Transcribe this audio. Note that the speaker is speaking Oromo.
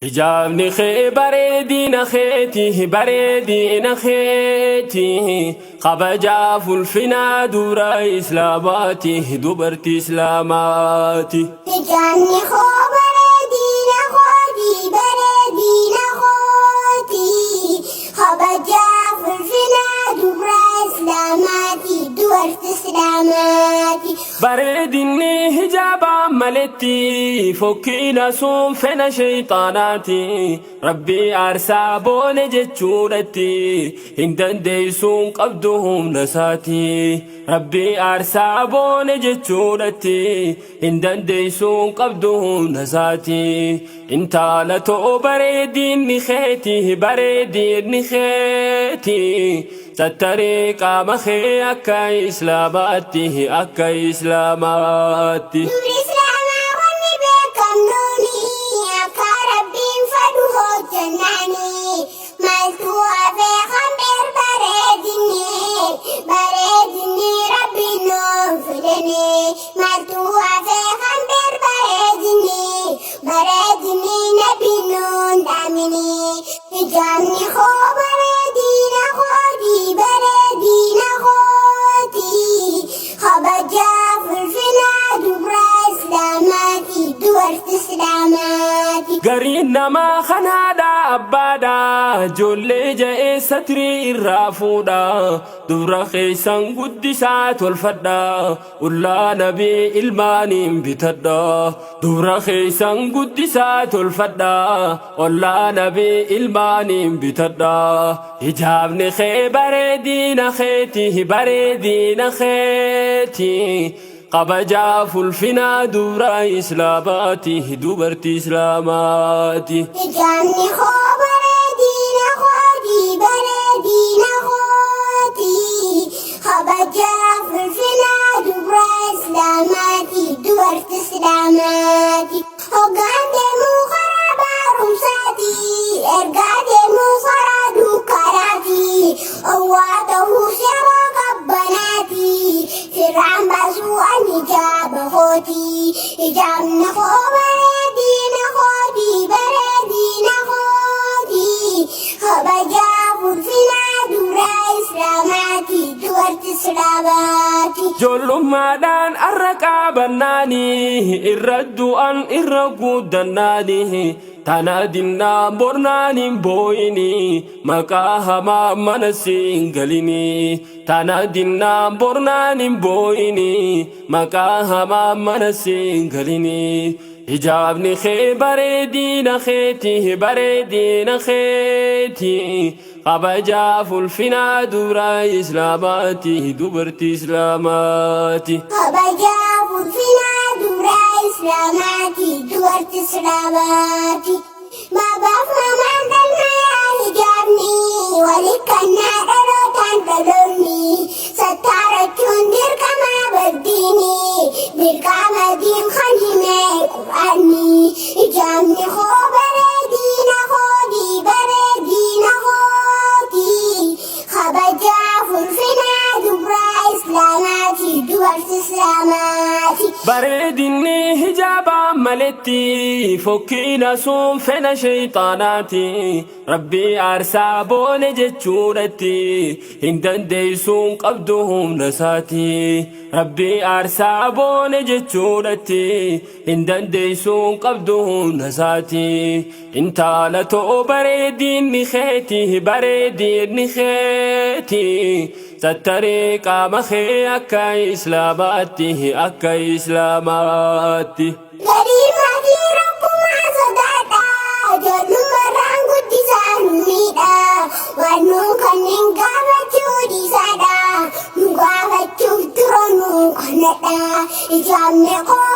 Hijaabni kee bareedina keeti, bareedina keeti, kabajaaf ulfinaa dura islaamaati, dubartii islaamaati. Hijaabni koo bareedina kooti, bareedina kooti, kabajaaf ulfinaa dubra islaamaati, dubartii islaamaati. Bareedinni hijaabaa maletti fokkiina sun fena shayxaanaati. Rabbii aarsaa boone jechuudhatti hin dandeessuun qabdu humna isaati. Rabbii aarsaa boone jechuudhatti hin dandeessuun qabdu humna isaati. Intala too, bareedinni keeti, bareedinni keeti. Sattaree qaama kee akka islaamaatti, akka islaamaatti. Dubri islaamaa wanni beekamnuuni akka Rabbiin fedhu hojjennaani. Maaltu hafee kan bareedinni, bareedinni Rabbiin nuuf fidani. Maaltu hafee kan bareedinni, bareedinni Nabiin nuun dhaamini. Hijaabni koo bareedina kooti, bareedina kooti. Kabajaaf ulfinaa dubra islaamaati, dubartii islaamaati. Gariin namaa kanaadha abbaadha, ijoollee ja'ee satrii irraa fuudha. Dubra keessan guddisaa tolfadha, ullaa nabii ilmaaniin bitadha. Dubra keessan guddisaa tolfadha, ollaa nabii ilmaaniin bitadha. Hijaabni kee bareedina keeti, bareedina keeti. Kabajaaf ulfinaa dubra islaamaati, dubartii islaamaati. Hijaabni koo bareedina kooti, bareedina kooti. Kabajaaf ulfinaa dubra islaamaati, dubartii islaamaati. Hoggaan deemuu karaa barumsaati, ergaa deemuu karaa dukkanaati. Owwaa ta'uus yeroo qabbanaati, firraan baasuu ani hijaaba kooti. Hijaabni koo bareedina kooti, bareedina kooti. Kabajaaf ulfinaa dubra islaamaati, dubartii islaamaati. Ijoollummaadhaan arra qabannaanii, irra du'an irra guddannaanii, tana dinnaa bornaan hin boo'inii, maqaa hamaa mana siin galinii. Tana dinnaa bornaan hin boo'inii, maqaa hamaa mana siin galinii. Hijaabni kee bareedina keeti, bareedina keeti. Kabajaaf ulfinaa dura islaamaati, dubartii islaamaati. Kabajaaf ulfinaa dubra islaamaati, dubartii islaamaati. Babaaf mamaan galmayaa hijaabni walikkannaa dhalootaan dhaloonni. Sattaarachuun dirqama baddiini, dirqama diin kan hime Qur'aanni. Hijaabni koo bareedina kooti, bareedina kooti. Kabajaaf ulfinaa dubra islaamaati, dubartii islaamaati. Bareedinni hijaabaa maletti fokkiina sun fena shayxaanaati. Rabbii aarsaa boone jechuudhatti hin dandeessuun qabdu humna isaati. Rabbii aarsaa boone jechuudhatti hin dandeessuun qabdu humna isaati. Intala too, bareedinni keeti, bareedinni keeti. Sattaree qaama kee akka islaamaatti, akka islaamaatti. Garii maatii rabbumaa sodaadha. Ijoollummaarraan guddisaa nu miidha. Waan nuun kanneen gaafachuu dhiisaadha. Nu gaafachuuf dura nu kanadha. Hijaabni koo